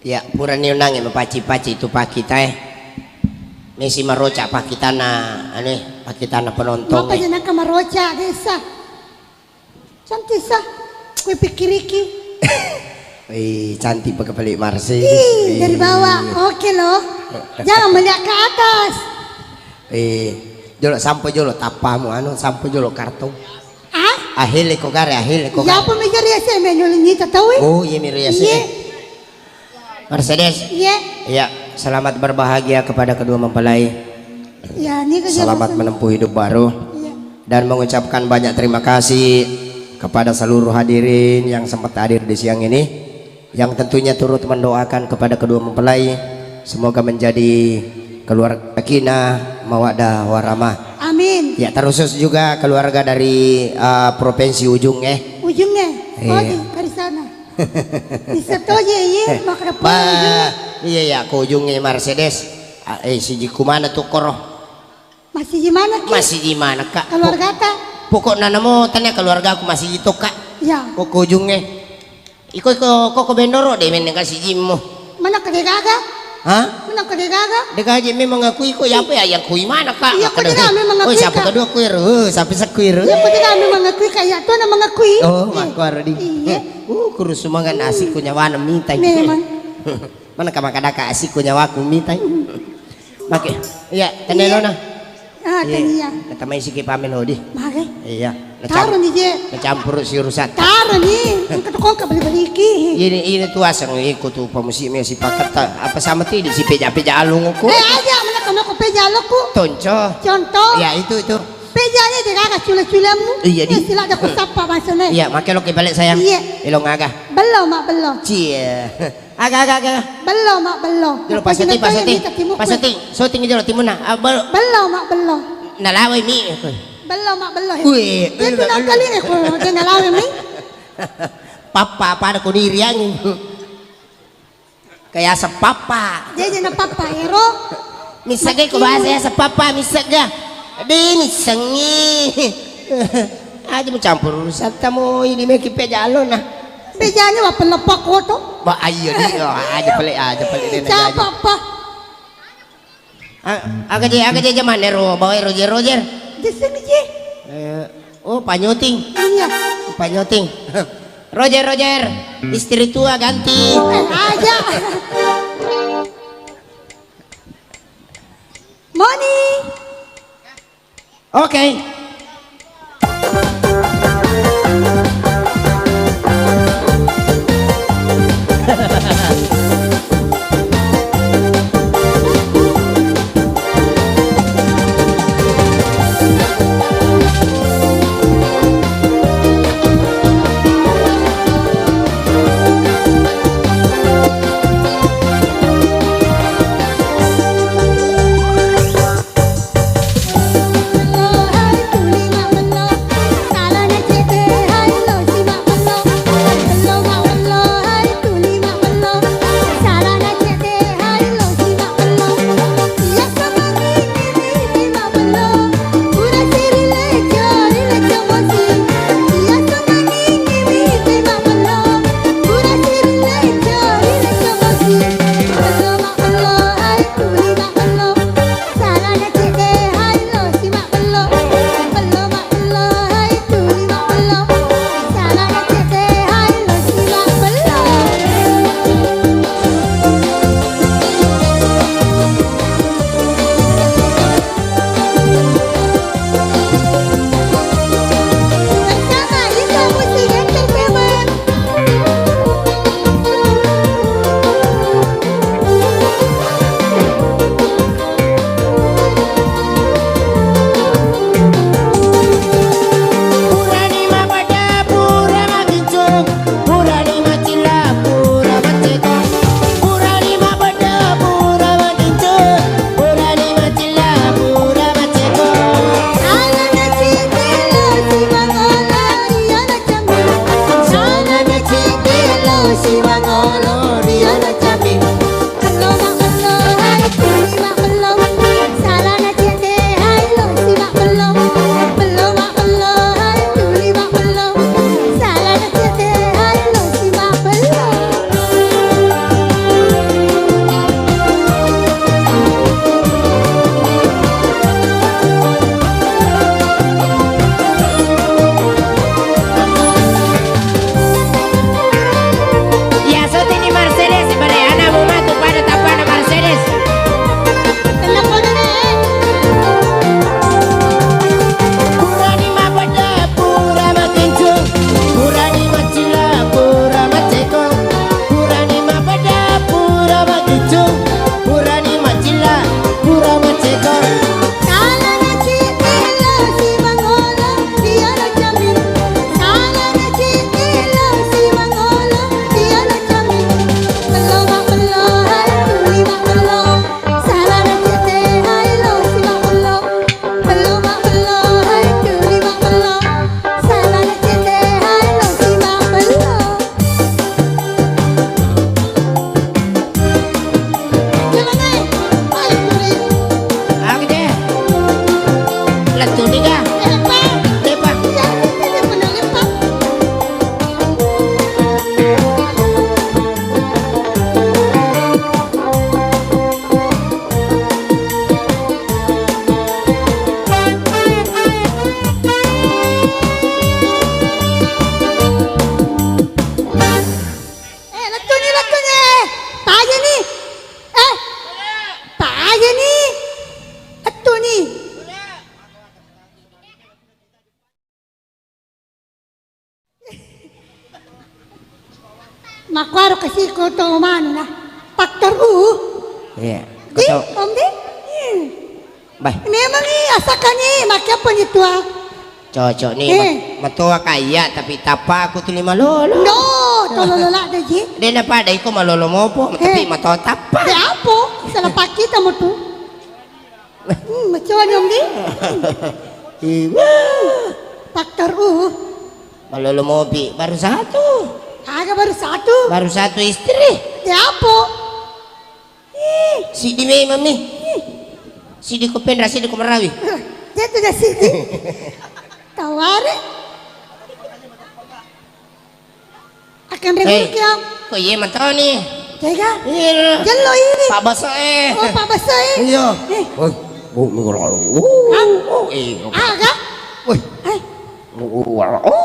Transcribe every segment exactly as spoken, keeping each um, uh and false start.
Ya, purani unangngi mapaci-paci tu pakkitae. Mesi maroca pakkitanna, anu, pakkitanna penontongnge. Mapa je naka maroca, desa? Cantik sa. Kue pikiriki. Wih, cantik pakai pelik Mercedes. Ih, dari bawah. Oke loh. Jangan melihat ke atas. Eh, jolo sampo jolo tappamu anu, sampo jolo kartu. Ah? Ahele ko gare, ahele ko gare. Apa meja riase me nyuling nyita tahu, eh? Oh, iya, mi riase. Iya. Mercedes. Iya. Iya, selamat berbahagia kepada kedua mempelai. Ya, ini kan selamat menempuh hidup baru. Iya. Dan mengucapkan banyak terima kasih kepada seluruh hadirin yang sempat hadir di siang ini, yang tentunya turut mendoakan kepada kedua mempelai, semoga menjadi keluarga sakinah, mawaddah, warahmah. Amin. Ya, terkhusus juga keluarga dari, eh, Provinsi Ujung, eh. Ujung, eh? Oh, iya. Di, dari sana. Bisa toje, iya, eh, maka depan ba, ujungnya. Iya, iya, ko ujungnya Mercedes. Ah, eh, siji kumana tu koro? Masih di mana, Ki? Masih di mana, Kak? Keluarga ta? Pokokna namo tanya keluarga aku masih itu, Kak. Ya. Ko, ko ujungnya. Iko, iko, ko, ko bendoro deh, meneng kasih jimmu. Mana ke degaga? Hah? Mana ke degaga? Degaga memang aku iko, ya apa ya, yang kui mana, Kak? Iya, ko degaga memang aku. Oh, siapa kedua kuir? Oh, siapa sekuir? Iya, ko degaga memang aku, Kak. Ya, tuh memang aku. Oh, eh, mako arodi. Iya. Eh, uh, kurus semangat nasi ku nyawana minta. Memang. Mana ka makadaka asiku nyawaku mitai. Make, iya, tenelona. Ah, iya. Tania. Natamai siki pame lodi. Mage. Iya. Taro ni je. Nacampur si urusan. Taro ni. Engka tu kongka beli-beliki. Ini, ini tu asang iko tu pamusi mi si paketta. Apa sama tidi si peja-peja alung ko? Eh, aja mana kono ko peja alungku. Tonco. Contoh. Ya, itu, itu. Pejanya je gaga cule-culemu. Iya, di. Eh, sila ada ku sapa bahasanya. Iya, make lo ke balik sayang. Iya. Elo ngaga. Bello, Mak, bello. Cie. Aga, aga, aga. Bello, Mak, bello. Jolo, apa pasoti, pasoti. Pasoti, soting jolo timunna. Ah, bel- Bello, Mak, bello. Nalawai mi. Bello, Mak, bello. Wih, itu bello, nakali bello. Ko dia nalawai mi. Papa, pada ko diri angin. Kayak sepapa. Dia je na papa, ero. Misseng ko bahasa ya sepapa, misseng ga? De' missengi. Aja mu campur urusan tamu ini meki pejalo nah. Pejanya wa pelepak koto. Ba, ayo di, oh, aja pele, aja pele de' na. Siapa, aja. Apa? A-, aga je, aga je jaman ero, bawa Roger, Roger. Di sini je. Eh, Oh, panyoting. Iya. Panyoting. Roger, Roger. Istri tua ganti. Eh, aja. Moni. Oke. Makkuaro kasi ko to manu na. Faktor U. Iya. Di, Om Di. Bah. Memang iya, asakani, makke apa ni tua? Cocok ni, eh, mat-, matoa kaya, tapi tappa aku tuli malolo. No, tololo la de ji. De na pada iko malolo mopo, eh, tapi matoa tappa. De apo? Salah pakita mo tu. Hmm, macoa ni, Om Di. Iya. Faktor U. Malolo mopi, baru satu. Aga baru satu? Baru satu istri. De apo? Ih. Sidi memang mi. Ih. Sidi ko penra, sidi ko marawi. Jatuh dah sidi. Taware. Akan ribut ya. Ko iye matoni. Tega? Iya. Jello ini. Pak Baso eh. Oh, Pak Baso eh. Iya. Eh. Oh, oh, oh, oh, oh, eh. Aga? Woi. Hai. Oh, oh, oh, oh.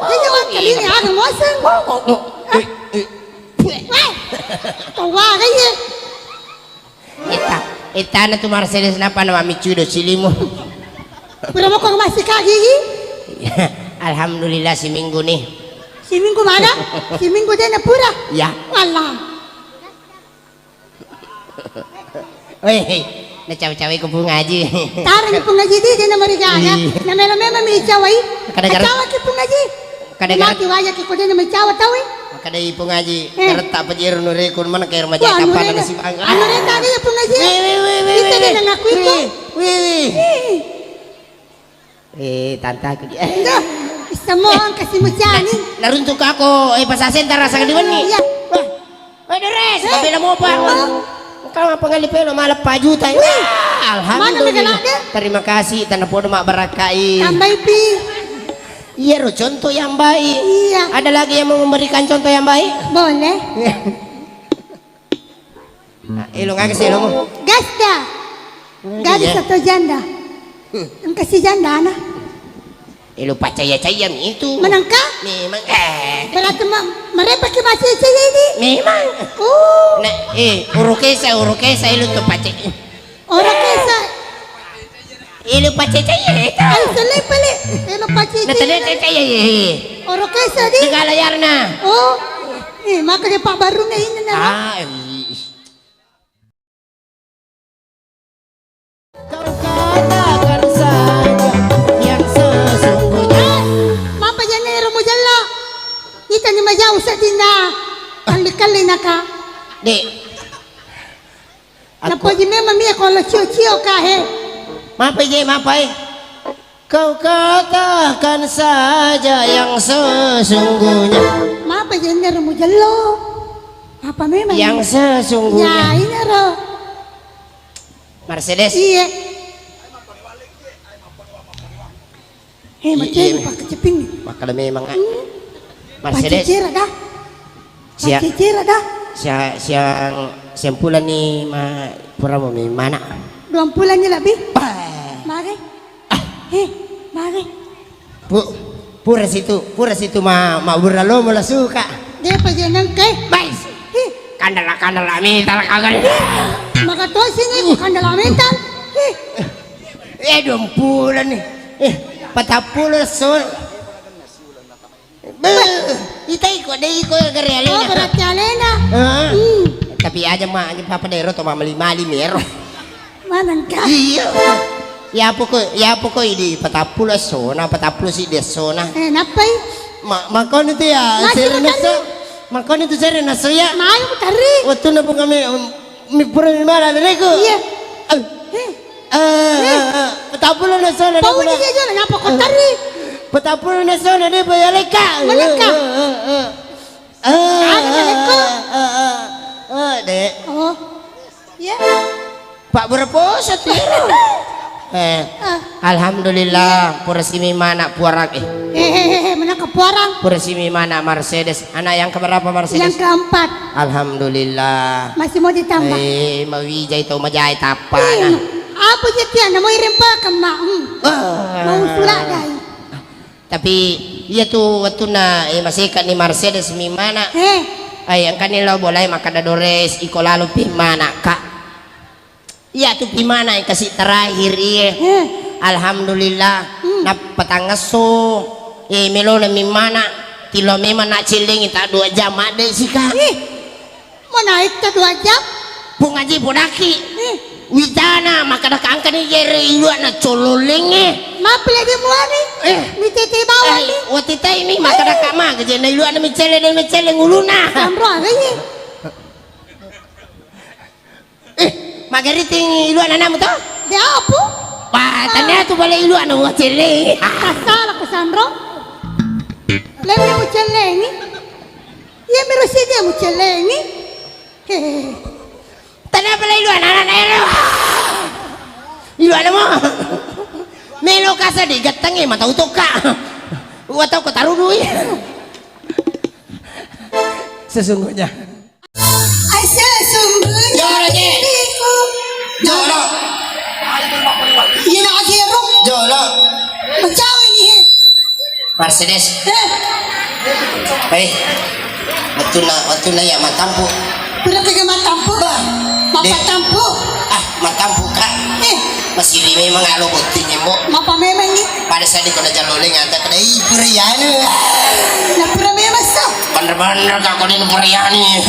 Ah, ini orang kali ini, ah, ngomong. Oh, oh, oh. Eh, eh. Wah, kau wah, kan ye? Ita, itana tu Mercedes napa nama micu do silimu. Pura moko masih kaki. Alhamdulillah, siminggu ni. Siminggu mana? Siminggu dena pura. Ya. Wallah. Weh, na cawe-cawe ko Pung Haji. Tarani Pung Haji di, dena marigaga. Iya. Na melo memang mi cawai. Kada gara- Cawa ki Pung Haji. Kada gara- Mati wajah ki ko dena mi cawa tawe. Kada i Pung Haji. Eh. Garetta pajero nurekun mana kayak rumah. Wah, jatah anu pada rena. Nasi bangga. Anu rena ada ya Pung Haji. Weh, weh, weh, weh, kita weh, dena ngaku itu. Weh, weh. Ih. Eh, tante aku di-, eh. Enggak, semua orang kasih mecani. Na-, naruntuk aku, eh, pas asenta rasa kali wenni. Iya. Wah, eh, Dores, eh, mabela mopa. Oh. Engkau apa ngali pelo malah empat juta. Wih. Wah, alhamdulillah. Mana megalak deh? Terima kasih, tanda podo mak barakai. Tambahi pi. Iya, ro, contoh yang baik. Iya. Ada lagi yang mau memberikan contoh yang baik? Boleh. Nah, elo ngaga si elomu? Gas dah. Gadis atau janda? Engka si janda ana. Elo pacaya-caya mi itu. Menangka? Memang, eh. Berarti ma-, mereka ki masih caya ini. Memang. Oh. Nah, eh, urukesa, urukesa elo tu pacaya. Urukesa. Elo pacecai, eh, ta. Ai, sele pale. Elo pacecai. Na tadi cecai, eh, eh. Oro kesa di. Dega layarna. Oh. Eh, maka dia Pak Baru na ini na. Ah, ih. Kau katakan saja yang sesungguhnya. Mapa jane ero mujalla. Ita ni majau sedina. Kalli-kalli naka. Dek. Aku Napoji memang mia ko lo cio-cio ka he. Mapa je, mapa e? Kau katakan saja yang sesungguhnya. Mapa je nero mujello? Apa memang? Yang sesungguhnya. Ya, ini ro. Mercedes. Iya. Eh, iya, makkeda iya. Pakkeceping. Makkeda memang, ah. Hmm. Mercedes. Paccecera dah. Sia-, paccecera dah. Sia-, siang, siang pulani ma-, pura mami mana? Dua pulani lebih. Bah. Mage. Ah. Eh, mage. Pu-, pura situ, pura situ ma-, ma burra lomo la suka. Dia pajenang ke. Bais. Ih. Kandala, kandala, minta la kagak. Maka tosi ni, kandala minta. Ih. Eh, dua pulani. Eh, patappulo so. Beuh, itai ko, dei ko gare alena. Oh, berarti alena. Heeh. Hmm. Tapi aja ma, aja papa dero to mamali-mali mero. Manengka. Iya. Ya poko, ya poko idi patappulo sona, patappulo si desona. Eh, napai? Ma-, makoni tu ya, masih seri naso. Makoni tu seri naso ya. Mayu tari. Waktu na pun kami, um, Mi pura mi mala neneku. Iya. Eh. Eh. Eh, eh, eh, eh. Patappulo na sona. Pau ni dia jual ngapa kau tari? Patappulo na sona dia bayar leka. Maleka. Eh, eh, eh, eh. Eh, ada eh, maleka. Eh, eh, eh, eh, dek. Oh. Iya. Pak berapa satu ya? Eh, ah. Alhamdulillah, pura simi mana puarang, eh. Eh, eh, eh, eh, mana ke puarang? Pura simi mana Mercedes? Anak yang keberapa Mercedes? Yang keempat. Alhamdulillah. Masih mau ditambah? Eh, mawijai tau majai tapana. Eh, apa je tiana mau irem pakai mak? Hmm. Ah. Mau sulak dai. Tapi iya tu waktu na, eh, masih kat ni Mercedes mi mana? Eh. Ai angkani lo boleh makan dadores iko lalu pi mana kak? Iya tu pimana yang kasih terakhir iye. Hmm. Alhamdulillah. Hmm. Napatangasso. Eh, melona mimmana. Tilo memang naccellengi ta dua jam madde sika. Ih, mau naik ta dua jam? Pung Aji podaki. Ih. Witana makkada kangkani jere iluana cololenge. Mappile di muani. Eh. Mi tete bawani. Eh, watitai mi makkada kama kejena iluana micelle dan micelle nguluna. Samro aga ye. Eh, magariting iluana namu to? De apu? Wah, tania tu bale iluana wacelle. Kasala kesanro. Lemme mucellengi. Iya miro sini mucellengi. Hehehe. Tania bale iluana anak ero. Iluana mo. Melo kasa digattangi mata utukka. Watau ko tarudui. Sesungguhnya. Ai sesungguhnya Jolo, Cek. Diriku. Jolo. Ina akhirung. Jolo. Macau ini. Mercedes. Eh. Hei. Wattunna, wattunna ya matampu. Pura tega matampu. Bah. Mapatampu. Ah, matampu ka. Eh. Masiri memang alo botting embo. Mapa memang ni? Pada saat itu na jaloleng anta pada ih pura yanu. Na pura memang so. Bener-bener ka ko den pura yani.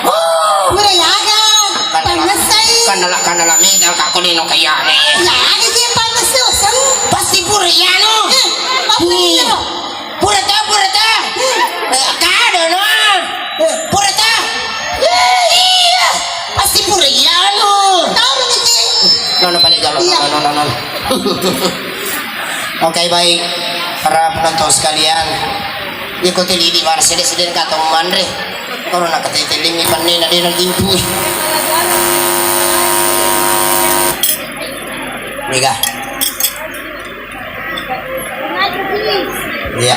Oh, pura yaga. Pangesai. Kanala kanala megal ka ko den kayane. Ya ada je panges so. Pasti pura yanu. Eh, apa ni? Pura ta, pura ta. Eh, kado no. Eh, pura ta. Eh, iya. Pasti pura iya no. Tahu ni. No, no, balik jalan. Iya. No, no, no, no. Oke, baik. Para penonton sekalian, ikuti lidi Mercedes dan kata manre. Kalau nak kata telingi panne na dena timpu. Mega. Iya.